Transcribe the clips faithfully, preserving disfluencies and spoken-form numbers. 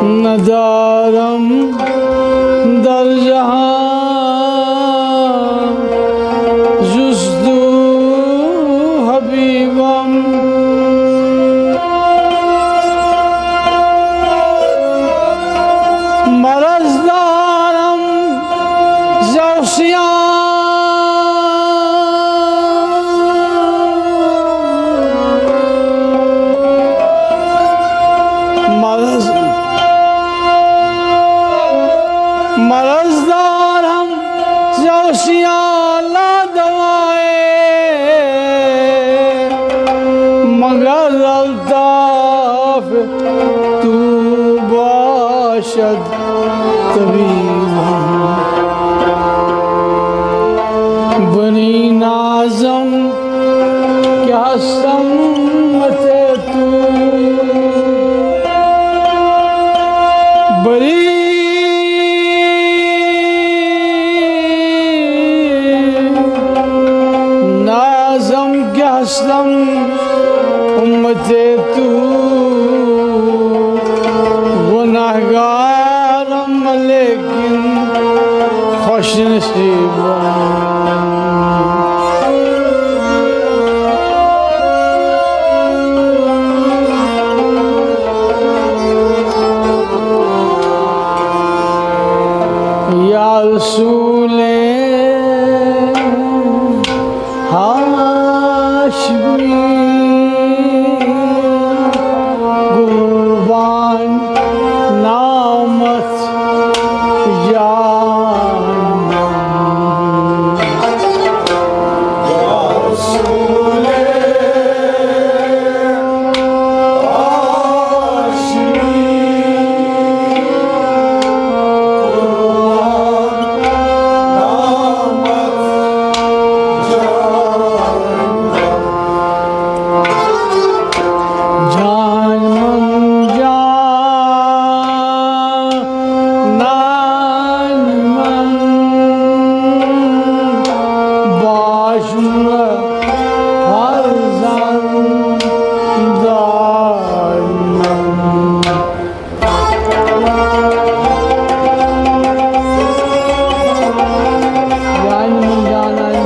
ندارم در جهان جز تو حبیبم. مرض دارم زوسیان، مرض، مرض دارم زوسیان لا دوائے، مگر الطاف تو باشد طبیبم. بنی نازم کہ ہستم متے تو بری نازم کہ ہستم امت تو گناہگارم لیکن خوش نصیبم. یا رسول ہاشمی، قربان نامت جان. جان من، جان من، باش من، فرزند دار من. جان من، جان من.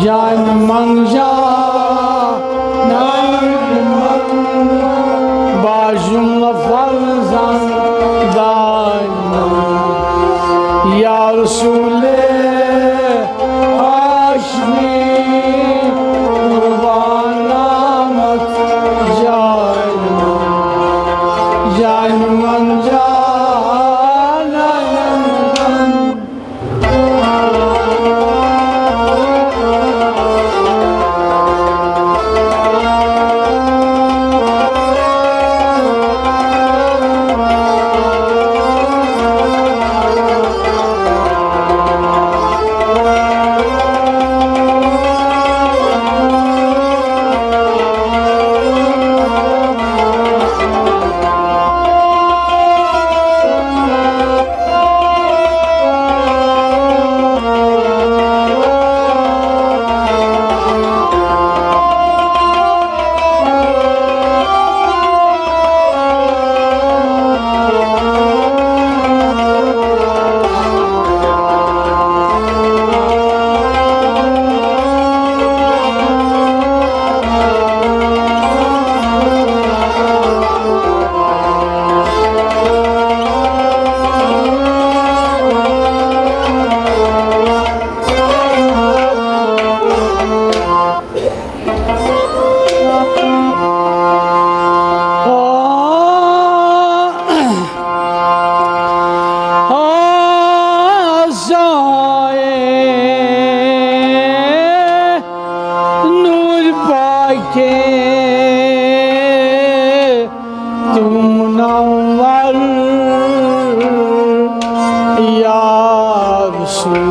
جان من، جان من، باش من، فرزند دار من. یا رسول ہاشمی، قربان نامت جان من، جان من، جان من. نور پاکے تو منور یا رسول.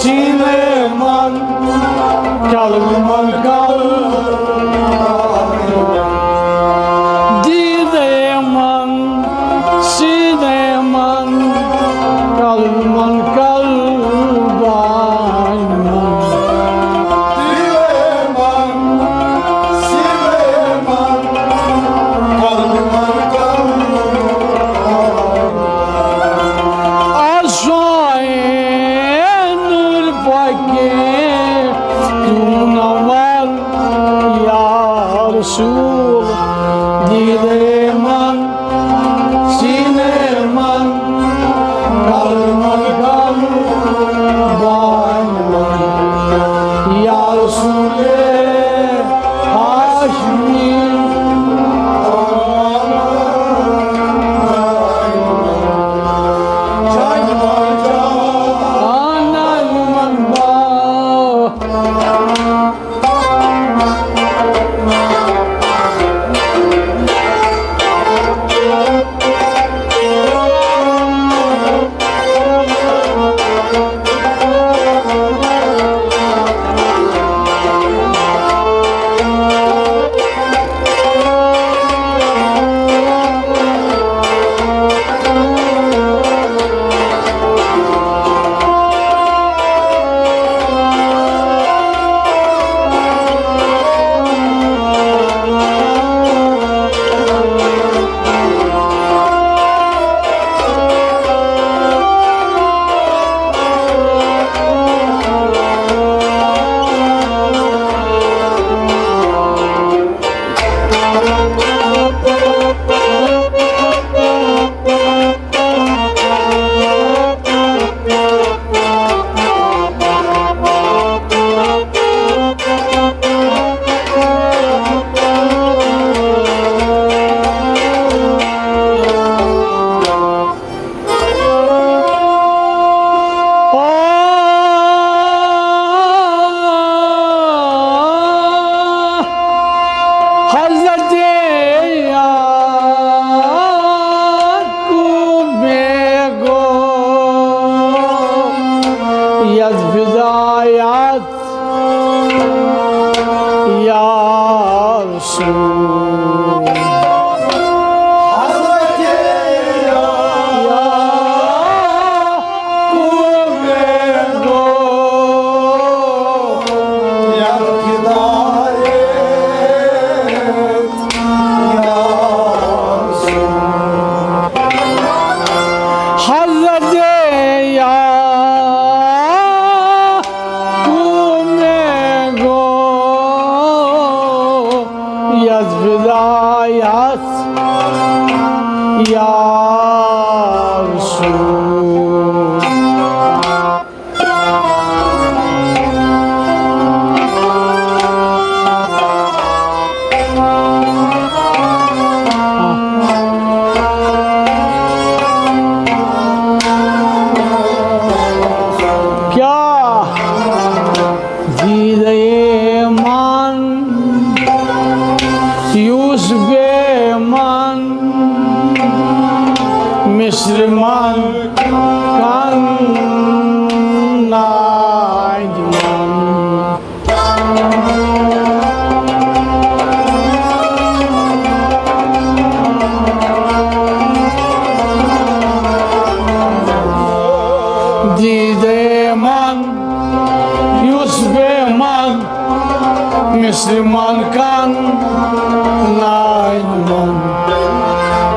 سینے من، قلب من، قلب۔ دیدے من، سینے من، قلب من، قلب من۔ دیدے من، سینے من، قلب من، قلب من۔ آسائے نور پاکے تو نوال یا رسول، دیدے من، سینے من، قلب من، قلب من، یا رسول ہاشمی۔ حضرت یعقوب گو یز بدایت یا رسول۔ حضرت یعقوب گو یز بدایت یا رسول۔ حضرت یعقوب گو یز بدایت یا رسول۔ کیا دیدے من، یوسف من، مصر من، کنعان من۔ دیدے من، یوسف من، مصر من، کنعان من۔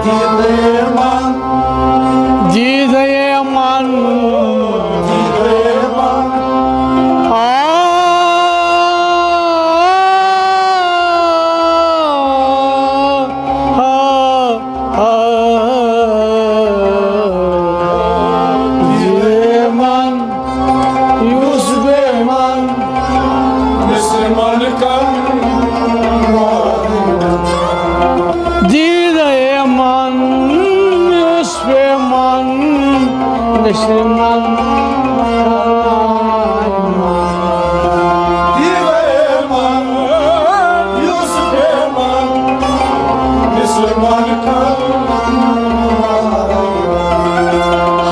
دیدے من، دیدے من، دیدے من۔ آ، آ، آ، دیدے من۔ یوسف من، مصر من، کنعان۔ دیدے من، یوسف من، مصر من، کنعان۔ دیدے من، یوسف من، مصر من، کنعان۔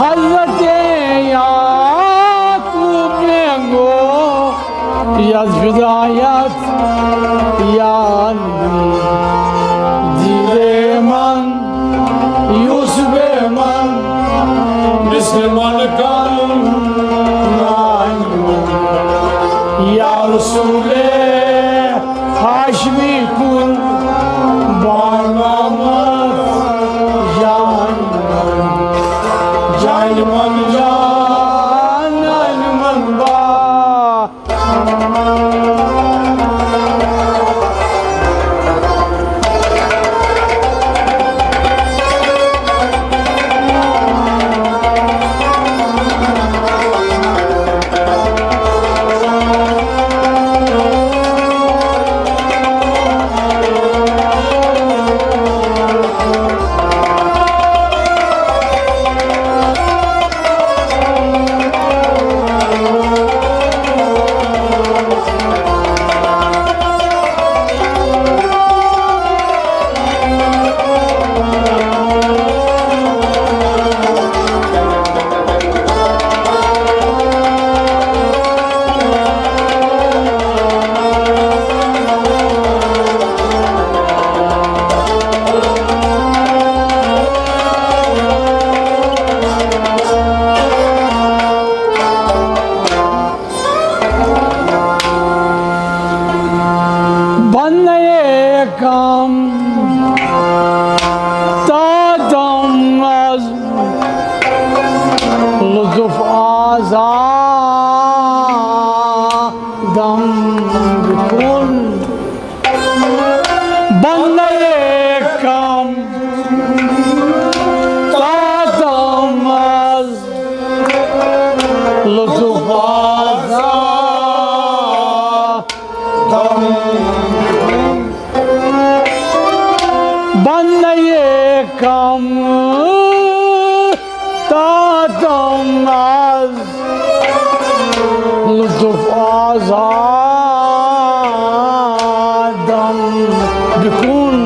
حضرت یعقوب از ہدایت یا نبی، دیدے من یوسف من، مثل من کن نان من، یا رسول ہاشمی کن بانامت جان من، جان من جان من با بنیے کم تادم از لطف آزادم بکن. بنیے کم تادم از لطف آزادم بنیے کم تادم از لطف آزادم بکن.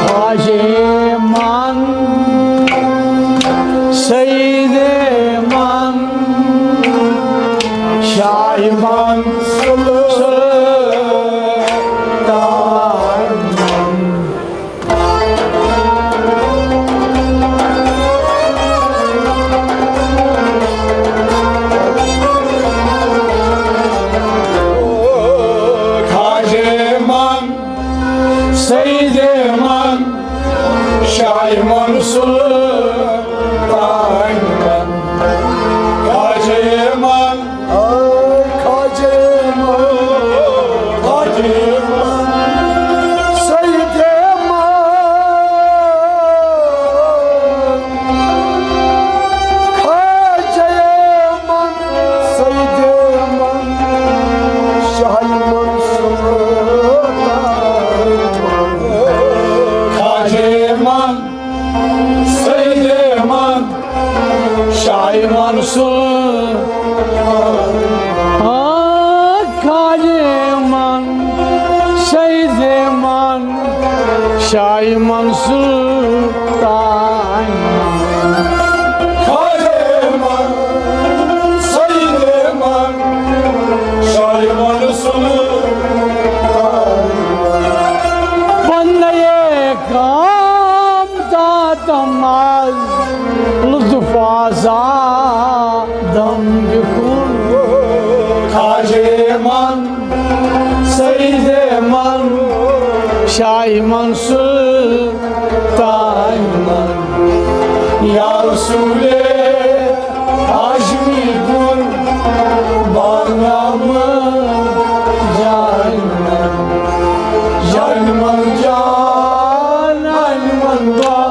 خواجہ من، سید من، شاہ من، سلطان من. خواجہ من، سید من، شاہ من، سلطان من، خواجہ من، آے خواجہ من، خواجہ من، سید من، خواجہ من، سید من، شاہ من، سلطان من، خواجہ من، سید من، شاہ من، سلطان. آ، خواجہ من، سید من، شاہ من، سلطان من. خواجہ من، سید من، شاہ من، سلطان من. بنیے کم تادم از لطف آزادم بکن. خواجہ من، سید من، شاہ من، سلطان من، یا رسول ہاشمی کن بانامت جان من، جان من، جان من با.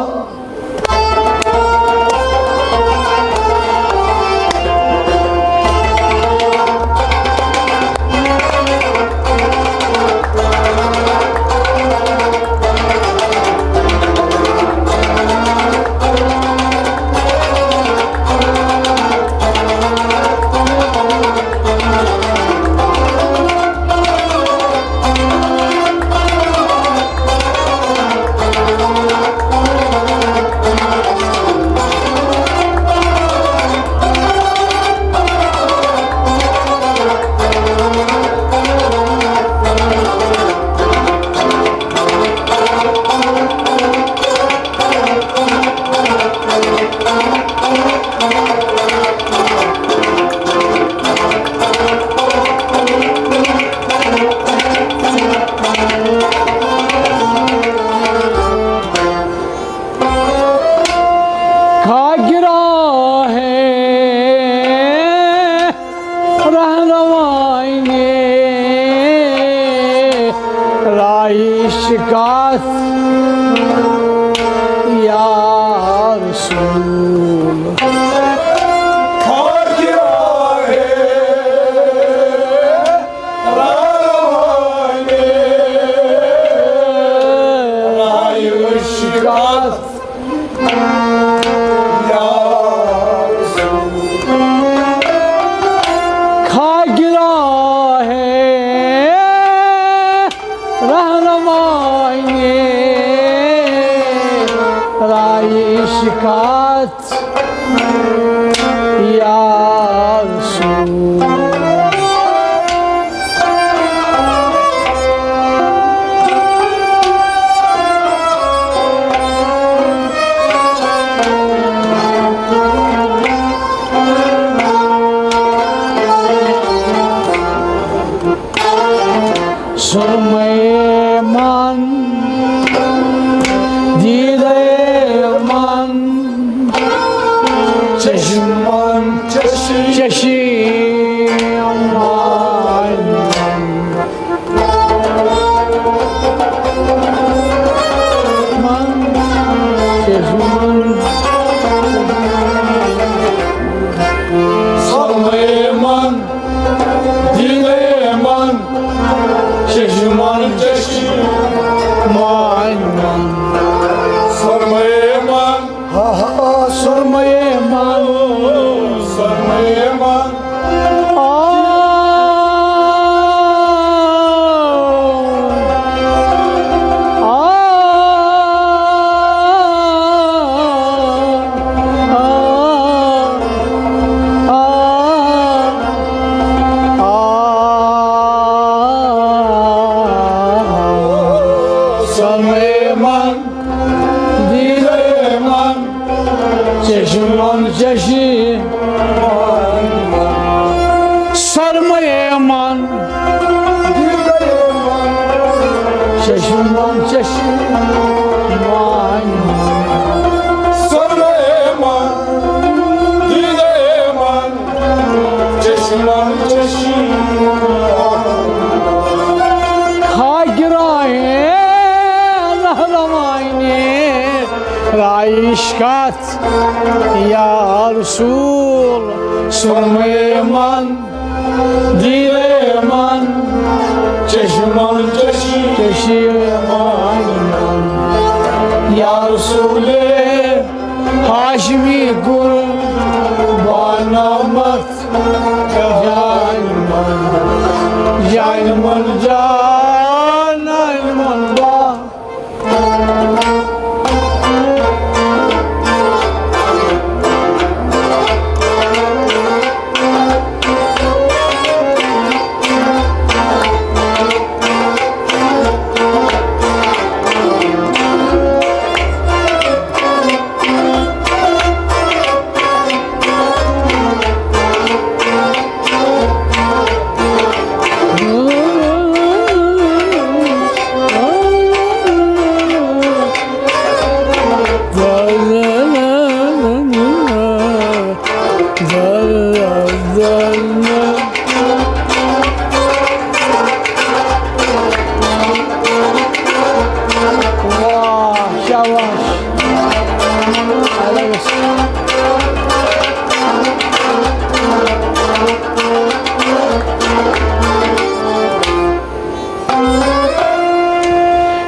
چشی، چشی، من، چشمن، سرمایہ من، دیدے من، چشمن، چشمن، من، سرمایہ من، ہا ہا، سرمایہ من، سرمایہ من۔ آ، آ، آ، آ، آ، سرمایہ من۔ دیدے من، چشمن چشی، سرمایہ من۔ دیدے من، چشمن چشی، سرمایہ من۔ دیدے من، چشمن چشی۔ خاگرائے نہروائے رایش کت یا رسول، سرمایہ من، دیدے من، چشمن چشی، چشی من۔ یا رسول ہاشمی قربان آمد، جان من، جان من، جان من با۔ واہ، شاباش۔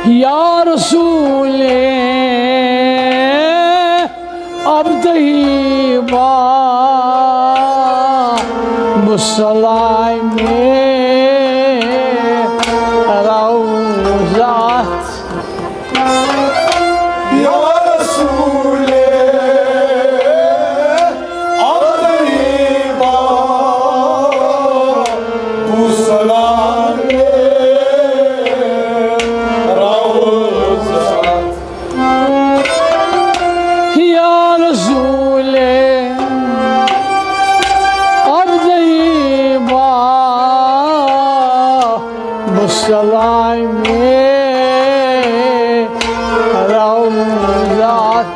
یا رسول ابدہی با مسلائے روضات۔ یا رسول ابدہی با مسلائے روضات۔ یا رسول ابدہی با مسلائے روضات۔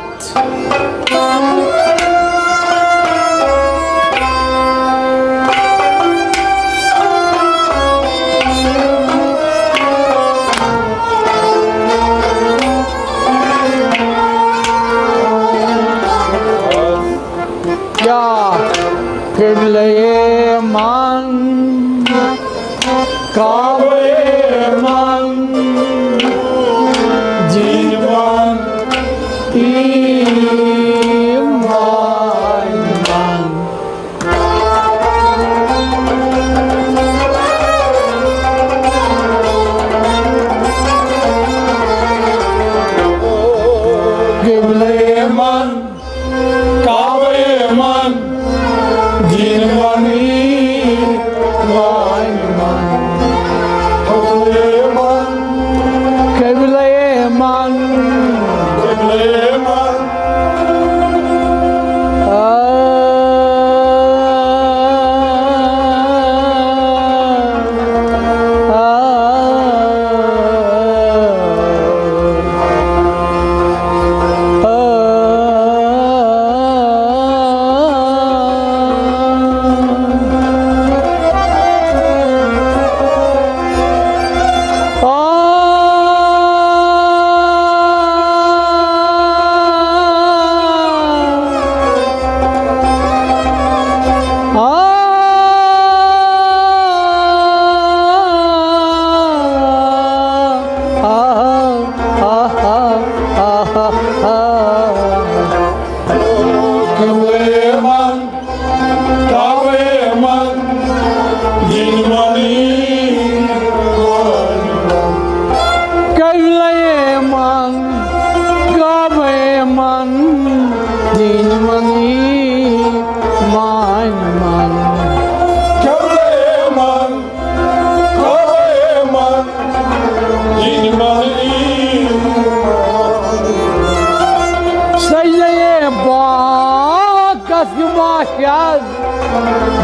یا قبلہ من، کعبہ من، دیوان ایمان من۔ قبلہ من، کعبہ من، دین من، ایمان من۔ قبلہ من،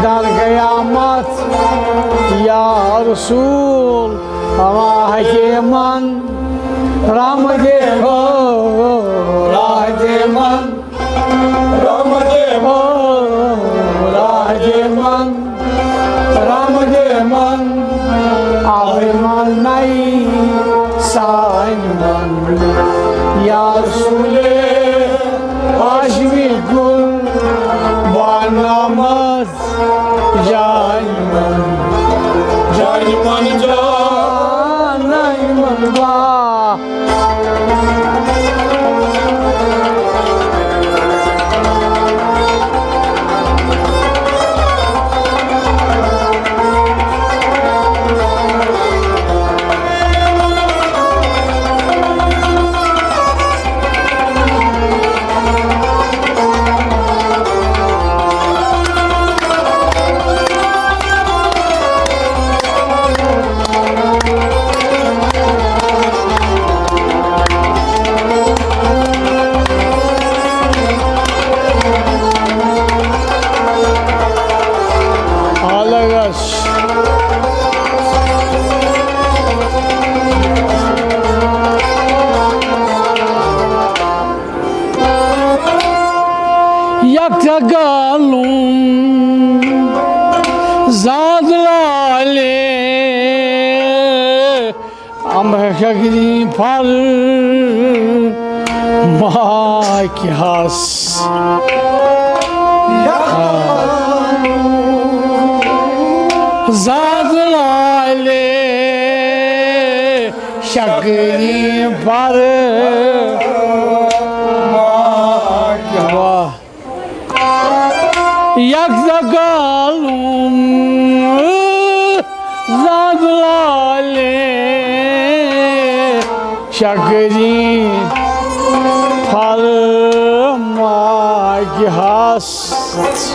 در قیامت یا رسول، راہ دے من، رحمت دے، راہ دے من، رحمت دے من، راہ دے من، رحمت دے من، آوے من نئی سانہِ من، یا رسول ہاشمی گل بانامت۔ جان من، جان من، جان من با۔ الگ یک تگالون زاد لالے، امر شکری پر ما کی ہس۔ زاد لالے شکری پر۔ واہ۔ یک زگالون زاد لالے شکری پھل ماگہِ ہست۔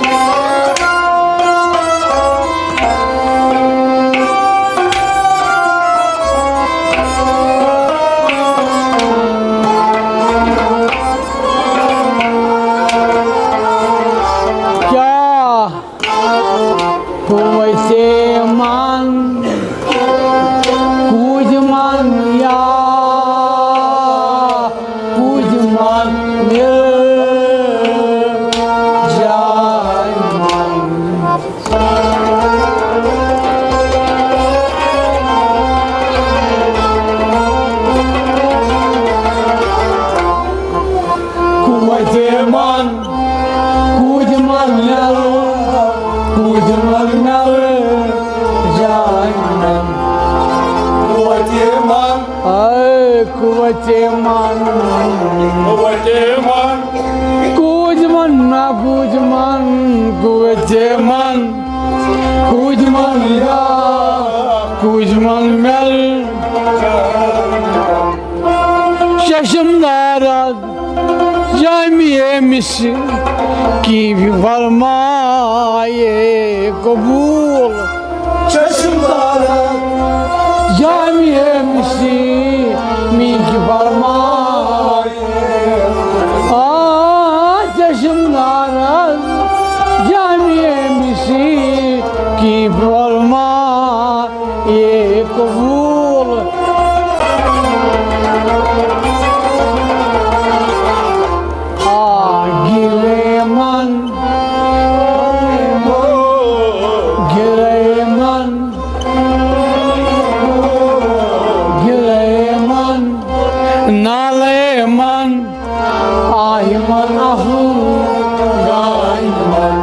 کیٛاہ قوتِ من، کوٗدِ من یا کوٗدِ من مِل جاے من۔ قوتِ من، کوٗدِ من مِل، کوٗدِ من مِل جاے من۔ قوتِ من۔ اے قوتِ من۔ قوتِ من۔ کوٗدِ من، نا کوٗدِ من، قوتِ من۔ کوٗدِ من یا، کوٗدِ من مِل۔ چشم دارد جامِ مصر کی بھی فرمائے قبول۔ چشم دارد جامِ مصر می کی فرمائے۔ آ، چشم دارد جامِ مصر کی فرمائے۔ اے قبول۔ آ، گِلے من، گِلے من، گِلے من، نالے من۔ آہہِ من افغان من،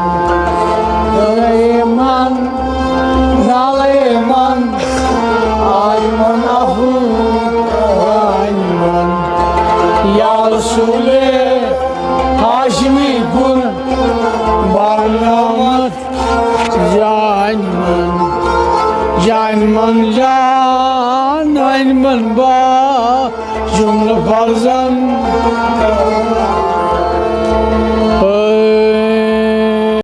گِلے من، نالے من، آہہِ من افغان من۔ یا رسول ہاشمی گل بانامت۔ جان من، جان من، جان من با جملہ فرزند۔